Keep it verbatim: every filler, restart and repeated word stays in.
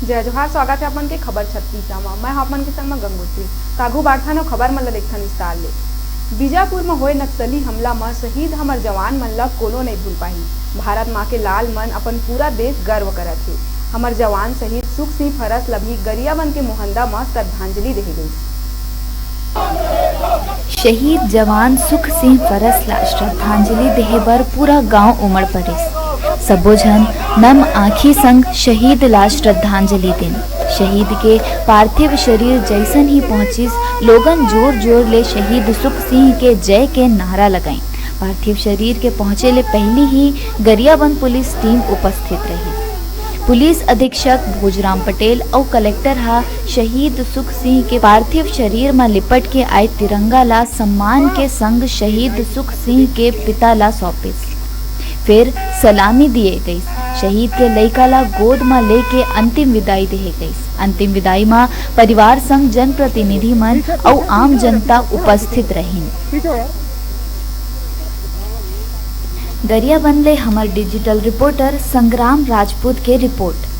जय जोहार, स्वागत हे आप मन के खबर छत्तीसा म। मैं ह आप मन के संग म गंगोत्री। त आघू बाढ़थन अउ खबर मन ल देखथन विस्तार ले। बीजापुर म होए नक्सली हमला म शहीद हमर जवान मन ल कोनो नइ भूल पाही। भारत माँ के लाल मन अपन पूरा देश गर्व करत हे। हमर जवान शहीद सुख सिंह फरस ल भी गरियाबंद के मोहंदा म श्रद्धांजलि देहे गइस। शहीद जवान सुख सिंह फरस ला श्रद्धांजलि देहे बर पूरा गांव उमड़ परिस। सबो झन नम आंखी संग शहीद ला श्रद्धांजलि दिन। शहीद के पार्थिव शरीर जइसन ही पहुंचिस, लोगन जोर-जोर ले शहीद सुख सिंह के जय के नारा लगाइन। पार्थिव शरीर के पहुंचे ले पहिली ही गरियाबंद पुलिस टीम उपस्थित रहिस। पुलिस अधीक्षक भोजराम पटेल अउ कलेक्टर ह शहीद सुख सिंह के पार्थिव शरीर म लिपट के आए तिरंगा ला सम्मान के संग शहीद सुख सिंह के पिता ला सौंपिस। फिर सलामी दिए गइस। शहीद के लइका ला गोद म लेके अंतिम विदाई देहे गइस। अंतिम विदाई म परिवार संग जनप्रतिनिधि मन अउ आम जनता उपस्थित रहिन। गरियाबंद ले हमर डिजिटल रिपोर्टर संग्राम राजपूत के रिपोर्ट।